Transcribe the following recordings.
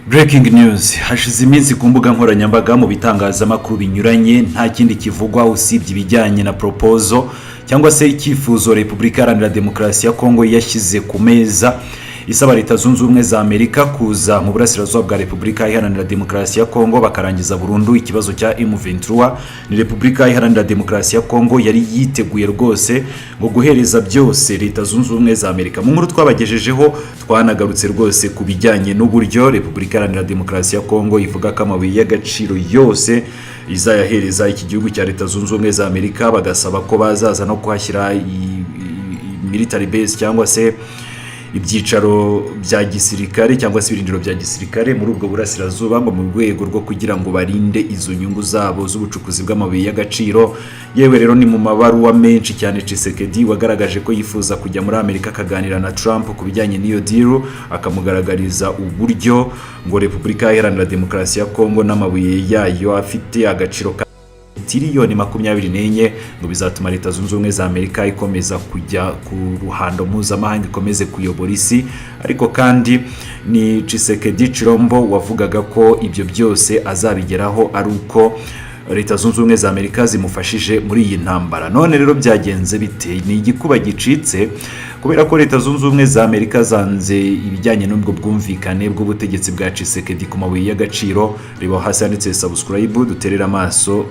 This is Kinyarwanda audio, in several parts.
Breaking news: hashize iminsi ku mbuga nkoranyambaga, mu bitangazamakuru binyuranye, nta kindi kivugwa usibye ibijyanye na proposal cyangwa se icyifuzo Repubulika Iharanira Demokarasi ya Kongo yashyize ku meza, isaba Leta Zunze Ubumwe za Amerika kuza mu burasirazuba bwa Repubulika Iharanira Demokarasi ya Kongo, bakarangiza burundu ikibazo cya M23. Ni Repubulika Iharanira Demokarasi ya Kongo yari yiteguye rwose ngo guhereza byose Leta Zunze Ubumwe za Amerika. Mu nkuru twabagejejeho, twanagarutse rwose ku bijyanye n'uburyo Repubulika Iharanira Demokarasi ya Kongo ivuga ko amabuye y'agaciro yose izayahereza iki gihugu cya Leta Zunze Ubumwe za Amerika, bagasaba ko bazaza no kuhashyira military base cyangwa se ibyicaro bya gisirikare cyangwa se ibirindiro bya gisirikare muri ubwo burasirazuba, ngo mu rwego rwo kugira ngo barinde izo nyungu zabo z'ubucukuzi bw'amabuye y'agaciro. Yewe rero, ni mu mabaruwa menshi cyane Tshisekedi wagaragaje ko yifuza kujya muri Amerika akaganira na Trump ku bijyanye n'iyo deal, akamugaragariza uburyo ngo Repubulika Iharanira Demokarasi ya Kongo n'amabuye yayo afite agaciro ka tiriyoni 24, ngo bizatuma Leta Zunze Ubumwe za Amerika ikomeza kujya ku ruhando mpuzamahanga, ikomeze kuyobora isi. Ariko kandi ni Tshisekedi Chilombo wavugaga ko ibyo byose azabigeraho ari uko Leta Zunze Ubumwe za Amerika zimufashije muri iyi ntambara. None rero byagenze bite? Ni igikuba gicitse kubera ko Leta Zunze Ubumwe za Amerika zanze ibijyanye n'ubwo bwumvikane bw'ubutegetsi bwa Tshisekedi ku mabuye y'agaciro. Reba hasi handitse subscribe, duterere amaso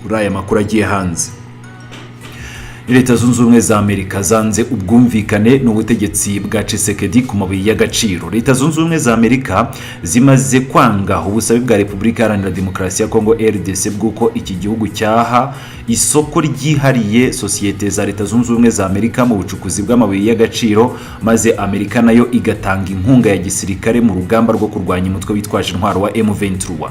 muri aya makuru agiye hanze. Leta Zunze Ubumwe za Amerika zanze ubwumvikane n'ubutegetsi bwa Tshisekedi ku mabuye y'agaciro. Leta Zunze Ubumwe za Amerika zimaze kwanga ubusabe bwa Repubulika Iharanira Demokarasi ya Kongo, RDC, bw'uko iki gihugu cyaha isoko ryihariye sosiyete za Leta Zunze Ubumwe za Amerika mu bucukuzi bw'amabuye y'agaciro, maze Amerika nayo igatanga inkunga ya gisirikare mu rugamba rwo kurwanya umutwe witwaje intwaro wa M23.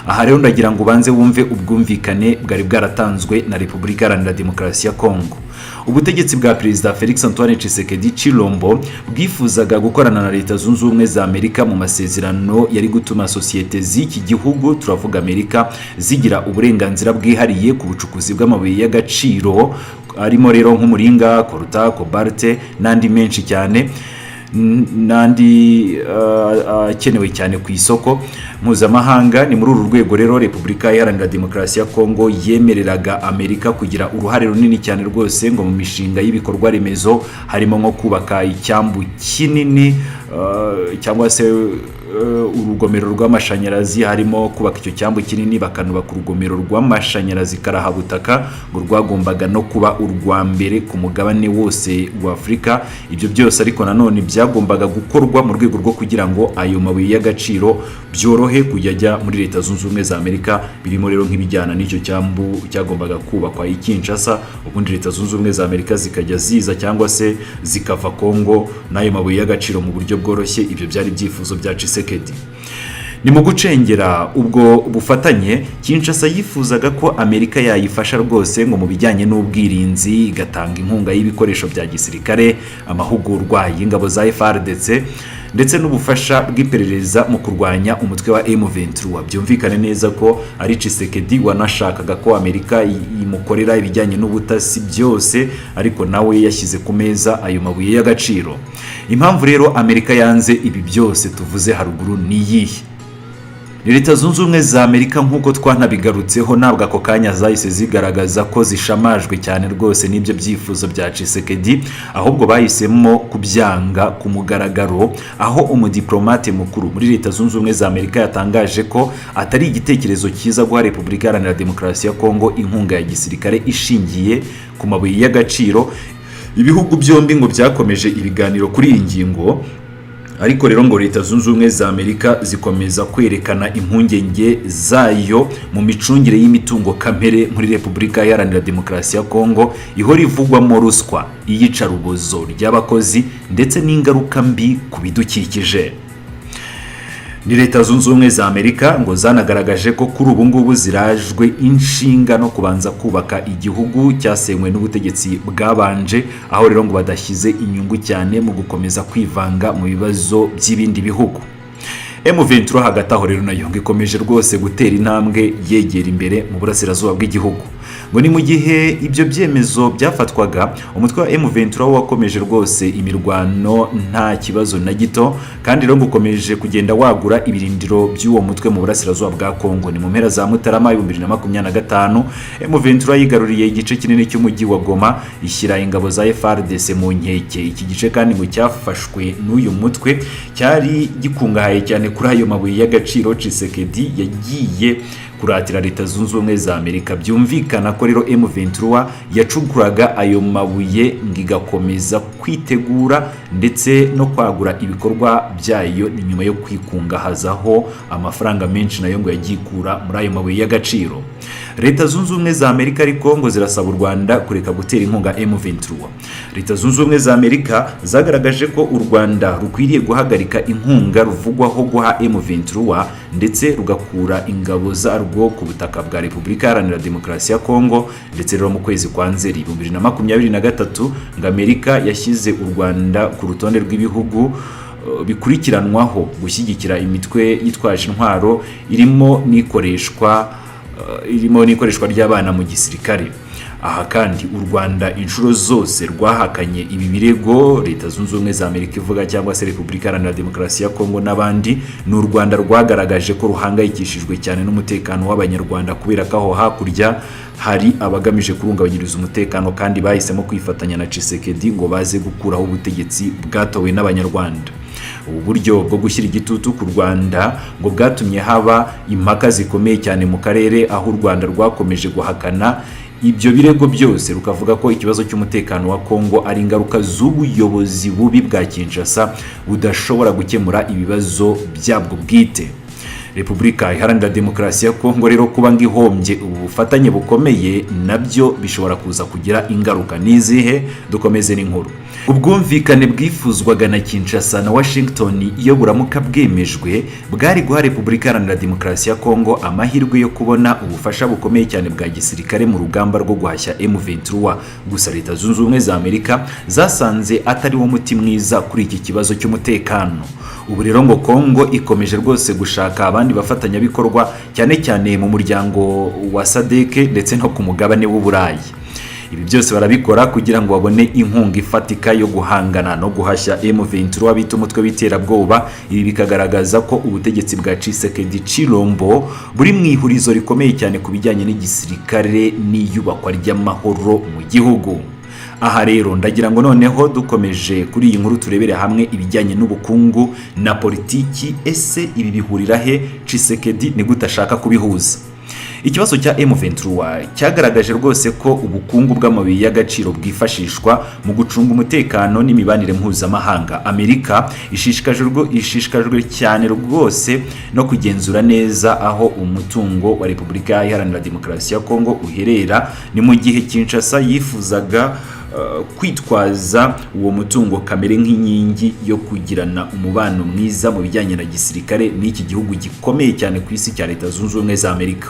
Aha rero ndagira ngo ubanze wumve ubwumvikane bwari bwaratanzwe na Repubulika Iharanira Demokarasi ya Kongo. Ubutegetsi bwa Perezida Felix Antoine Tshisekedi Chilombo bwifuzaga gukorana na Leta Zunze Ubumwe za Amerika mu masezerano yari gutuma sosiyete z'iki gihugu, turavuga Amerika, zigira uburenganzira bwihariye ku bucukuzi bw'amabuye y'agaciro, arimo rero nk'umuringa, coltan, cobalt n'andi menshi cyane, n'andi akenewe cyane ku isoko mpuzamahanga. Ni muri uru rwego rero Repubulika Iharanira Demokarasi ya Kongo yemereraga Amerika kugira uruhare runini cyane rwose ngo mu mishinga y'ibikorwa remezo, harimo nko kubaka icyambu kinini cyangwa se urugomero rw'amashanyarazi, harimo kubaka icyo cyambu kinini, bakanubaka urugomero rw'amashanyarazi karahabutaka, ngo rwagombaga no kuba urwa mbere ku mugabane wose wa Afurika. Ibyo byose ariko nanone byagombaga gukorwa mu rwego rwo kugira ngo ayo mabuye y'agaciro byorohe kujya ajya muri Leta Zunze Ubumwe za Amerika, birimo rero nk'ibijyana n'icyo cyambu cyagombaga kubakwa i Kinshasa, ubundi Leta Zunze Ubumwe za Amerika zikajya ziza cyangwa se zikava Kongo n'ayo mabuye y'agaciro mu buryo bworoshye. Ibyo byari ibyifuzo bya Tshisekedi. Ni mu gucengera ubwo bufatanye, Kinshasa yifuzaga ko Amerika yayifasha rwose ngo mu bijyanye n'ubwirinzi, igatanga inkunga y'ibikoresho bya gisirikare, amahugurwa y'ingabo za FARDC, ndetse n'ubufasha bw'iperereza mu kurwanya umutwe wa M23. Byumvikane neza ko ari Tshisekedi wanashakaga ko Amerika imukorera ibijyanye n'ubutasi byose, ariko nawe yashyize ku meza ayo mabuye y'agaciro. Impamvu rero Amerika yanze ibi byose tuvuze haruguru ni iyihe? Ni Leta Zunze Ubumwe za Amerika, nk'uko twanabigarutseho, ntabwo ako kanya zahise zigaragaza ko zishamajwe cyane rwose n'ibyo byifuzo bya Tshisekedi, ahubwo bahisemo kubyanga ku mugaragaro, aho umudiplomate mukuru muri Leta Zunze Ubumwe za Amerika yatangaje ko atari igitekerezo cyiza guha Repubulika Iharanira Demokarasi ya Kongo inkunga ya gisirikare ishingiye ku mabuye y'agaciro. Ibihugu byombi ngo byakomeje ibiganiro kuri iyi ngingo, ariko rero ngo Leta Zunze Ubumwe za Amerika zikomeza kwerekana impungenge zayo mu micungire y'imitungo kamere muri Repubulika Iharanira Demokarasi ya Kongo, ihora ivugwamo ruswa, iyicarubozo ry'abakozi ndetse n'ingaruka mbi ku bidukikije. Ni Leta Zunze Ubumwe za Amerika ngo zanagaragaje ko kuri ubu ngubu zirajwe inshinga no kubanza kubaka igihugu cyasenywe n'ubutegetsi bwabanje, aho rero ngo badashyize inyungu cyane mu gukomeza kwivanga mu bibazo by'ibindi bihugu. M23 hagati aho rero nayo ngo ikomeje rwose gutera intambwe yegera imbere mu burasirazuba bw'igihugu. Ngo ni mu gihe ibyo byemezo byafatwaga, umutwe wa M23 wo wakomeje rwose imirwano nta kibazo na gito, kandi rero ngo ukomeje kugenda wagura ibirindiro by'uwo mutwe mu burasirazuba bwa Kongo. Ni mu mpera za Mutarama 2025, M23 yigaruriye igice kinini cy'umujyi wa Goma, ishyira ingabo za FARDC mu nkeke. Iki gice kandi ngo cyafashwe n'uyu mutwe cyari gikungahaye cyane kuri ayo mabuye y'agaciro Tshisekedi yagiye kuratira Leta Zunze Ubumwe za Amerika. Byumvikana ko rero M23 yacukuraga ayo mabuye ngo igakomeza kwitegura ndetse no kwagura ibikorwa byayo nyuma yo kwikungahazaho amafaranga menshi nayo ngo yagiye ikura muri ayo mabuye y'agaciro. Leta Zunze Ubumwe za Amerika ariko ngo zirasaba u Rwanda kureka gutera inkunga M23. Leta Zunze Ubumwe za Amerika zagaragaje ko u Rwanda rukwiriye guhagarika inkunga ruvugwaho guha M23, ndetse rugakura ingabo zarwo ku butaka bwa Repubulika Iharanira Demokarasi ya Kongo. Ndetse rero mu kwezi kwa Nzeri 2023, ngo Amerika yashyize u Rwanda ku rutonde rw'ibihugu bikurikiranwaho gushyigikira imitwe yitwaje intwaro, irimo n'ikoreshwa ry'abana mu gisirikare. Aha kandi u Rwanda inshuro zose rwahakanye ibi birego Leta Zunze Ubumwe za Amerika ivuga, cyangwa se Repubulika Iharanira Demokarasi ya Kongo n'abandi. Ni u Rwanda rwagaragaje ko ruhangayikishijwe cyane n'umutekano w'Abanyarwanda, kubera ko aho hakurya hari abagamije kurungabanyiriza umutekano, kandi bahisemo kwifatanya na Tshisekedi ngo baze gukuraho ubutegetsi bwatowe n'Abanyarwanda. Ubu buryo bwo gushyira igitutu ku Rwanda ngo bwatumye haba impaka zikomeye cyane mu karere, aho u Rwanda rwakomeje guhakana ibyo birego byose, rukavuga ko ikibazo cy'umutekano wa Kongo ari ingaruka z'ubuyobozi bubi bwa Kinshasa budashobora gukemura ibibazo byabwo bwite. Repubulika Iharanira Demokarasi ya Kongo rero kuba ngo ihombye ubu bufatanye bukomeye, nabyo bishobora kuza kugira ingaruka. N'izihe? Dukomeze n'inkuru. Ubwumvikane bwifuzwaga na Kinshasa na Washington, iyo buramuka bwemejwe, bwari guha Repubulika Iharanira Demokarasi ya Kongo amahirwe yo kubona ubufasha bukomeye cyane bwa gisirikare mu rugamba rwo guhashya M23. Gusa Leta Zunze Ubumwe za Amerika zasanze atari wo muti mwiza kuri iki kibazo cy'umutekano. Ubu rero ngo Kongo ikomeje rwose gushaka abandi bafatanyabikorwa, cyane cyane mu muryango wa SADC ndetse no ku mugabane w'Uburayi. Ibi byose barabikora kugira ngo babone inkunga ifatika yo guhangana no guhashya M23 bita umutwe w'iterabwoba. Ibi bikagaragaza ko ubutegetsi bwa Tshisekedi Chilombo buri mu ihurizo rikomeye cyane ku bijyanye n'igisirikare n'iyubakwa ry'amahoro mu gihugu. Aha rero ndagira ngo noneho dukomeje kuri iyi nkuru, turebere hamwe ibijyanye n'ubukungu na politiki. Ese ibi bihurira he? Tshisekedi ni gute ashaka kubihuza? Ikibazo cya M23 cyagaragaje rwose ko ubukungu bw'amabuye y'agaciro bwifashishwa mu gucunga umutekano n'imibanire mpuzamahanga. Amerika ishishikajwe cyane rwose no kugenzura neza aho umutungo wa Repubulika Iharanira Demokarasi ya Kongo uherera. Ni mu gihe Kinshasa yifuzaga kwitwaza uwo mutungo kamere nk'inkingi yo kugirana umubano mwiza mu bijyanye na gisirikare n'iki gihugu gikomeye cyane ku isi cya Leta Zunze Ubumwe za Amerika.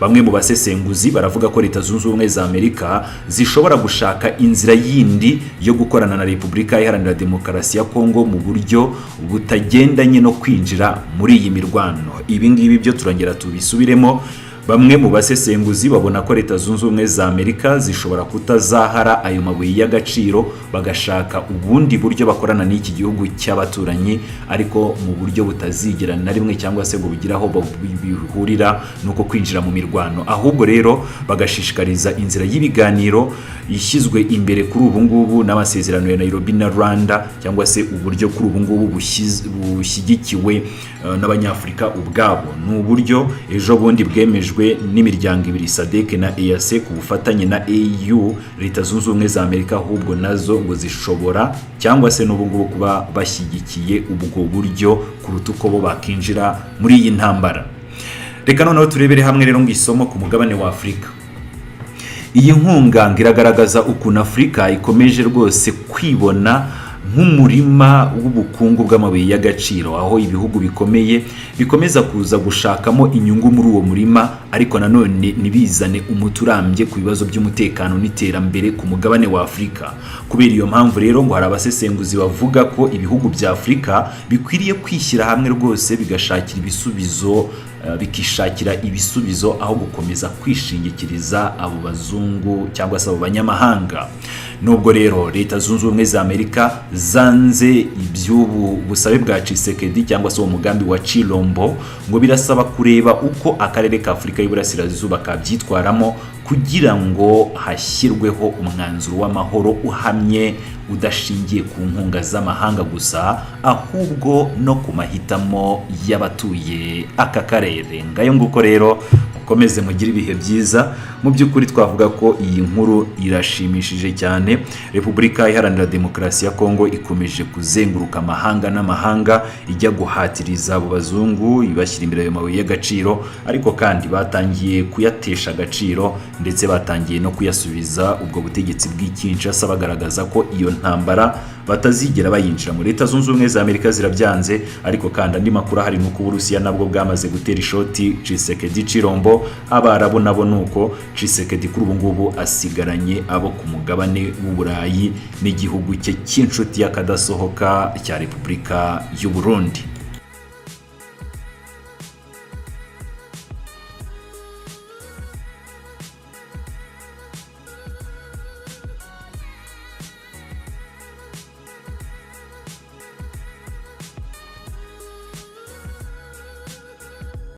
Bamwe mu basesenguzi baravuga ko Leta Zunze Ubumwe za Amerika zishobora gushaka inzira yindi yo gukorana na Repubulika Iharanira Demokarasi ya Kongo mu buryo butagendanye no kwinjira muri iyi mirwano. Ibi ngibi byo turongera tubisubiremo. Bamwe mu basesenguzi babona ko Leta Zunze Ubumwe za Amerika zishobora kutazahara ayo mabuye y'agaciro, bagashaka ubundi buryo bakorana n'iki gihugu cy'abaturanyi, ariko mu buryo butazigera na rimwe cyangwa se ngo bugire aho bihurira nuko kwinjira mu mirwano. Ahubwo rero bagashishikariza inzira y'ibiganiro ishyizwe imbere kuri ubu ngubu n'amasezerano ya Nairobi na Rwanda, cyangwa se uburyo kuri ubu ngubu bushyigikiwe n'Abanyafurika ubwabo. Ni uburyo ejo bundi bwemejwe n'imiryango ibiri, SADC na EAC, ku bufatanye na AU. Leta Zunze Ubumwe za Amerika ahubwo nazo ngo zishobora cyangwa se n'ubu ngubu kuba bashyigikiye ubwo buryo kuruta uko bo bakinjira muri iyi ntambara. Reka noneho turebere hamwe rero ngo isomo ku mugabane wa Afurika. Iyi nkunga ngo iragaragaza ukuntu Afurika ikomeje rwose kwibona nk'umurima w'ubukungu bw'amabuye y'agaciro, aho ibihugu bikomeye bikomeza kuza gushakamo inyungu muri uwo murima, ariko nanone ntibizane umuti urambye ku bibazo by'umutekano n'iterambere ku mugabane wa Afurika. Kubera iyo mpamvu rero, ngo hari abasesenguzi bavuga ko ibihugu bya Afurika bikwiriye kwishyira hamwe rwose, bigashakira ibisubizo, bikishakira ibisubizo aho gukomeza kwishingikiriza abo bazungu cyangwa se abo banyamahanga. Nubwo rero Leta Zunze Ubumwe za Amerika zanze iby'ubu busabe bwa Tshisekedi cyangwa se uwo mugambi wa Chilombo, ngo birasaba kureba uko akarere ka Afurika y'Iburasirazuba kabyitwaramo kugira ngo hashyirweho umwanzuro w'amahoro uhamye, udashingiye ku nkunga z'amahanga gusa, ahubwo no ku mahitamo y'abatuye aka karere. Ngayo nguko rero, mukomeze mugire ibihe byiza. Mu by'ukuri twavuga ko iyi nkuru irashimishije cyane. Repubulika Iharanira Demokarasi ya Kongo ikomeje kuzenguruka amahanga n'amahanga, ijya guhatiriza abo bazungu, ibashyira imbere ayo mabuye y'agaciro, ariko kandi batangiye kuyatesha agaciro, ndetse batangiye no kuyasubiza ubwo butegetsi bw'i Kinshasa, bagaragaza ko iyo ntambara batazigera bayinjira muri. Leta Zunze Ubumwe za Amerika zirabyanze. Ariko kandi andi makuru ahari ni uko Uburusiya nabwo bwamaze gutera ishoti Tshisekedi Chilombo, Abarabu nabo nuko. Tshisekedi kuri ubu ngubu asigaranye abo ku mugabane w'Uburayi n'igihugu cye cy'inshuti y'akadasohoka cya Repubulika y'u Burundi.